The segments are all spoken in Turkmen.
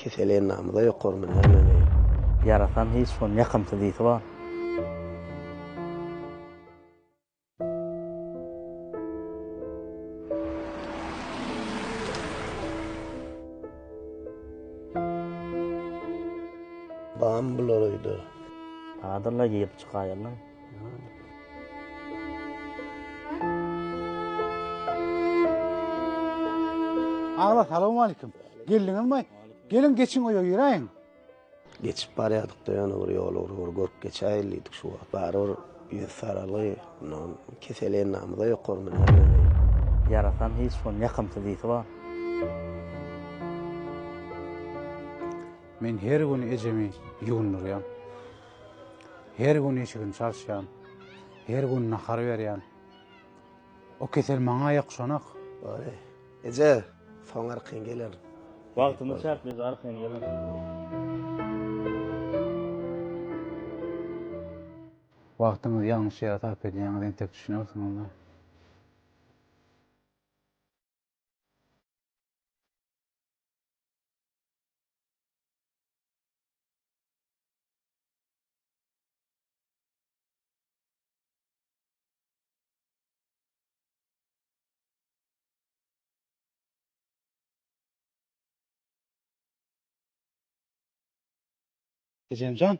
Kesel endamyza ýokarmy nämemi? Ýarasam hiç şon ýakymsyz ysy bar. Bamy bular öýde? Bardyr-la girip çykaýarlar. Agla salowmalikim. Geldiňizmi? Geliň geçiň oýa giräýiň. Geçip barýardyk-da ýöne bir ýol ugry bir görüp geçäýeli diýdik şu wagt. Barybir ýüz saraly, ondan kesel endamyza ýokarmy nämemi. Ýarasam hiç şon ýakymsyz ysy bar. Men her gün ejemi ýuwundyrýan. Her gün eşigini çalyşýan. Her gün nahar berýän. O kesel maňa ýokuşanak. Bary. Eje, soň arkaýyn gelerin. Wagtymyz çäkli, eje, arkaýyn gelerin. Wagtyňyzy ýalňyş ýere sarp edýäňiz, entek düşünersiňiz-dä. Ejemjan,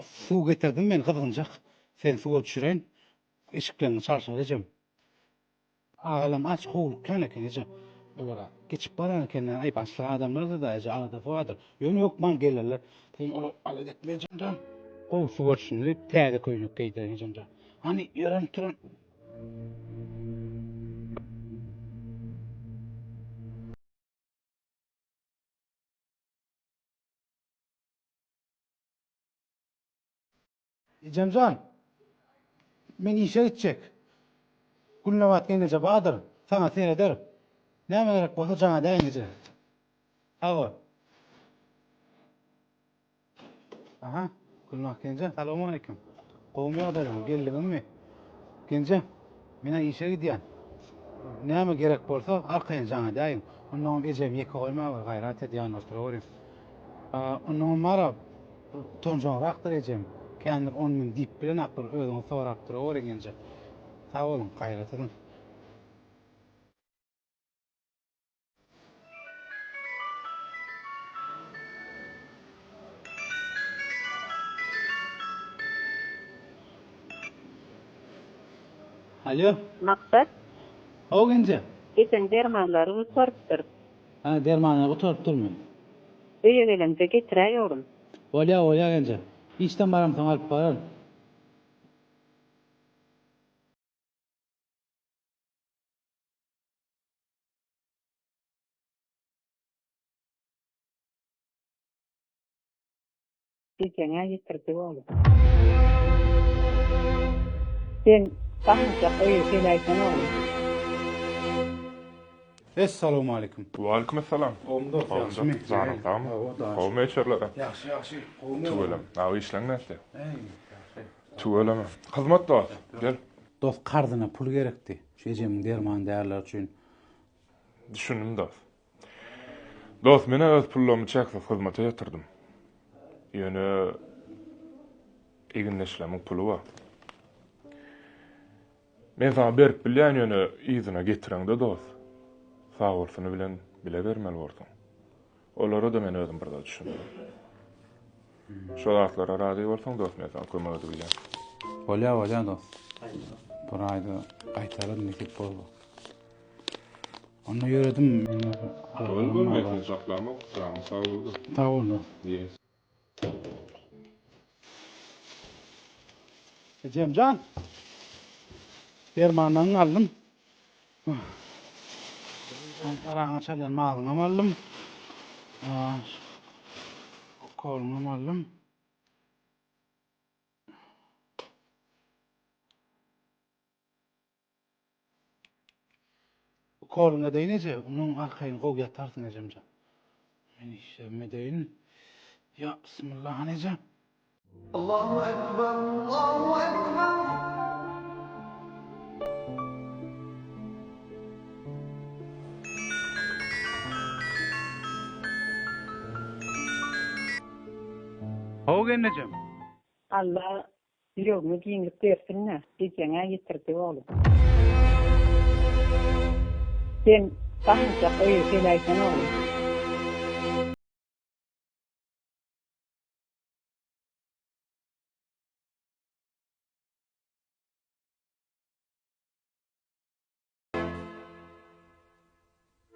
suw getirdim men gyzgynjak. Seni suwa düşüreýin. Eşikleriňi çalşar ejem. Agalam aç howlukýan eken eje. Olara geçip barýan ekenler, aý başga adamlarda-da eje aladasy bardyr. Ýöne hökman gelerler. Sen olar alada etme ejemjan. Gowy suwa düşündirip täze köýnek geýdireýin ejemjan. Hany ýören turan. Ejemjan, men işe gitjek. Gülnabat gelneje bardyr, saňa sereder. Näme gerek bolsa jaň edäýiň eje. Sag bol. Aha, Gülnabat gelneje, salowmaleýkim. Gowumy ýagdaýlaryň, geldiňizmi? Gelneje, men-ä işe gidýän. Näme gerek bolsa, arkaýyn jaň edäýiň. Onnoňam ejemi ýeke goýmawer, gaýrat et, ýanynda oturaweriň. Onnoňam bar-a, Utanjaňrakdyr ejem. Kändir on-mün diýip bilenakdyr, özüňiz sorap duraweriň enje. Sag boluň, gaýrat ediň. Alýo. Maksat. Hawa genje. Ejeň dermanlary gutarypdyr. Hä, dermanlary gutarypdyrmy? Öýe geleňde getiräý oglum. Bolýa, bolýa genje. Işden baramsoň alyp bararyn. Ejeňä ýetirdi oglum. Sen basmaçak öýe geläýseň oglum. Essalawmaleýkim. Waleýkim essalam. Gowmy dost ýagşymy? Janyň sagmy? Gowmy öýçerlere? Ýagşy ýagşy. Gowmy? Tüweleme. Abi işleň nätdi? Eý, ýagşy. Tüweleme. Hyzmat dost. Gel. Dost karzyna pul gerekdi. Şu ejemiň derman därileri üçin. Düşündim dost. Dost menä öz pullarymy çäksiz hyzmata ýatyrdym. Ýöne egindeşlerimiň puly bar. Men saňa berip bilýän ýöne yzyna getireňde dost. Sag bolsuny bilen bile bermeli borsuň. Olara-da men özüm bir zat düşündirin. Şo zatlara razy bolsaň dost men saňa kömek edip bilýän. Bolýa bolýa dost. Bir aýda gaýtararyn nesip bolsa. Onda ýöredim. Bol bol men seni saklamok. Janyň sag bolsun. Sag bol dost. Yes. Ejemjan. Dermanlaryňy aldym. Araňa çalýan mazyňam aldym. Ukolyňam aldym. Ukolyňy edeýin eje, onnoň arkaýyn gowy ýatarsyň ejemjan. Men işlerimi edeýin. Ýa bismillah hany eje. Allahu Ekber, Allahu Ekber. Hawa gelnejem. Alla ýüregiňe giňlik bersin-de, ejeňä ýetirdi oglum. Sen basynjak öýe geläýseň oglum.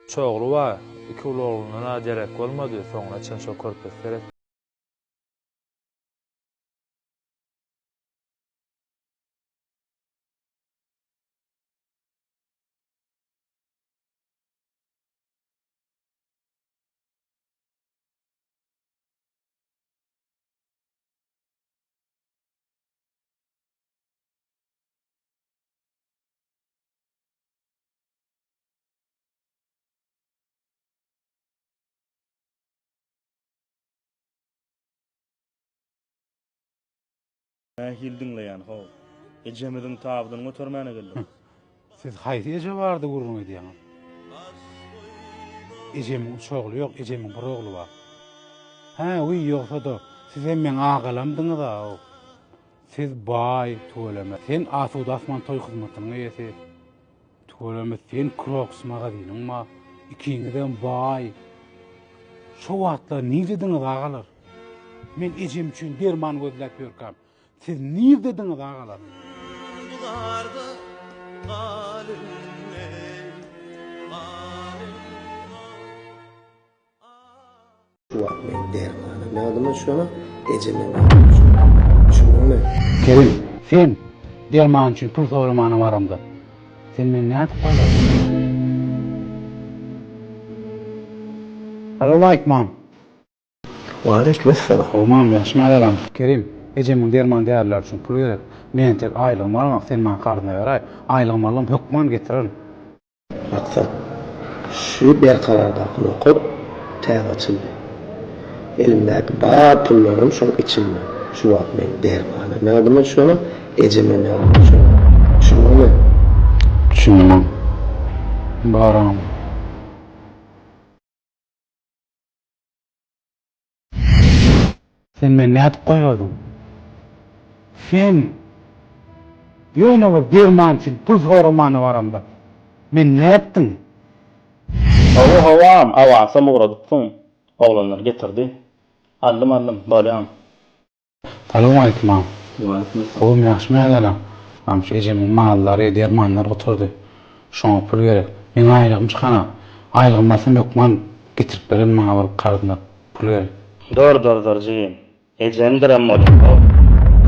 Üç ogly bar. Iki uly oglundan-a derek bolmady, soňuna çen şo körpesi seretdi. Nähili diňleýän how. Ejemiziň tabydyny götermäne geldik. Siz haýsy eje barada gürrüň edýäňiz? Ejemiň üç ogly ýok, ejemiň bir ogly bar. Hä, wiý, ýogsa-da, sizem meň agalamdyňyz-a-ow. Siz baý, tüweleme. Sen Asuda Asman toý hyzmatynyň eýesi. Tüweleme, sen Crocs magazynyň bar. Ikiňizem baý. Şo wagtlar nirediňiz agalar? Men ejem üçin derman gözläp ýörkäm, siz nirdediňiz agalar? Şu wagt meň dermanam ýadyma düşenok, ejemem ýadyma düşenok. Düşündiňmi? Kerim, sen derman üçin pul soramana baramda, sen meni nädip goýberdiň? Salowmaleýkim. Waleýkim essalam. Gowy mam, ýagşymy agalam? Kerim, ejemiň derman-därileri üçin pul gerek. Men entek aýlygymy almak, sen maňa karzyna beräý. Aýlygymy alsam hökman getirerin. Maksat, Şu Berkarardaky nokat täze açyldy. Elimdäki bar pullarym şoň içinde. Şu wagt meň dermanam ýadyma düşenok, ejemem ýadyma düşenok. Düşündiňmi? Düşündim. Baram. Sen meni nädip goýberdiň? Sen ýöne bir derman üçin pul soramana baramda, meni nätdiň? Hawa, hawam, awansam ugradypsyň. Oglanlar getirdi. Aldym, aldym, bolýam. Salowmaleýkim agam. Waleýkim essalam. Gowumy, ýagşymy ýagdaýlaň? Agam şu ejemiň mallary, dermanlary gutardy. Şoňa pul gerek. Meň aýlygym çykanok. Aýlygym alsam hökman getirip bererin maňa bir karzyna pul gerek. Dur dur dur jigim. Ejemdirem bolýa-ow.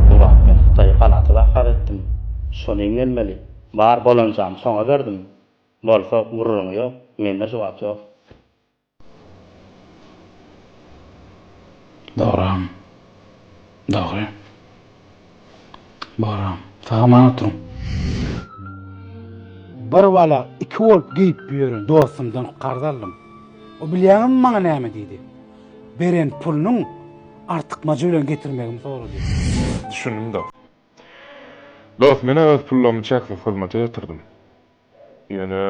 Bu wagt men Hytaýy galaty gahar etdim. Şonym gelmeli. Bar bolanjamy şoňa berdim. Bolsa gürrüňi ýok. Mende şu wagt ýok. Dogry. Dogry. Boram. Sag-aman oturyň. Bir bala iki bolup geýip ýören dostumdan karz aldym. O bilýäňizmi maňa näme diýdi? Beren pulunyň artykmajy bilen getirmegimi sorady. Düşündim dost. Dost men-ä öz pullarymy çäksiz hyzmata ýatyrдym. Ýöne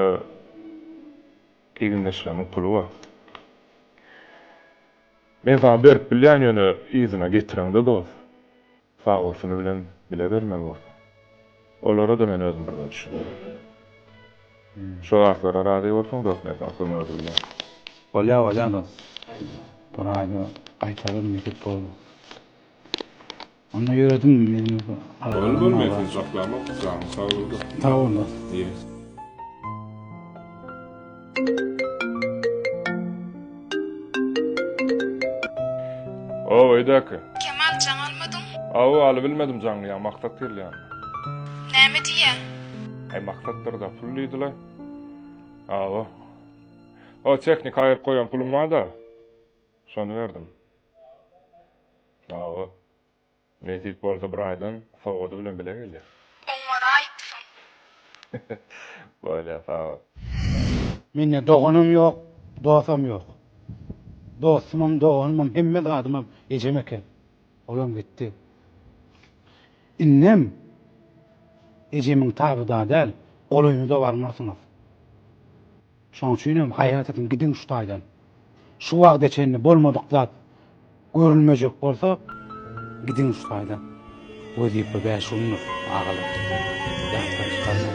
Egindeşlerimiň puly bar. Men saňa berip bilýän ýöne yzyna getireňde dost. Sagbolsuny bilen bile bermeli bolsaň. Olara-da men özüm bir zat düşündirin. Şo zatlara razy bolsaň dost men saňa kömek edip bilýän. Bolýa bolýa dost. Bir aýda gaýtararyn nesip bolsa. Onda ýöredim men. Bol bol men seni saklamok janyň sag bolsun. Sag bol dost. Ow öýdäki. Kemal jaň almadyň? Aw alybilmedim jaňy ýa Maksat geldi ýanyma. Näme diýýä? Aý Maksatdyr-da pul diýdiler. Awa. O tehnika aýyryp goýan pulum bar-da. Şony berdim. Hawa. Nesip bolsa bir aýdan sowgady bilen bile gelýär. Oňaraýypsyň. Bolýa sag bol. Mende doganam ýok, dosam ýok. Dostumam, doganymam, hemme zadymam ejem eken. Olam gitdi. Indem ejemiň tabyda däl, golaýyna-da barmarsyňyz. Şonuň üçinem gaýrat ediň, gidiň şu taýdan. Şu wagta çenli bolmadyk zat görülmejek bolsa. Gidiň şu taýdan. Wezipe bäş gündür, agalar. Ýatdan çykarmaň.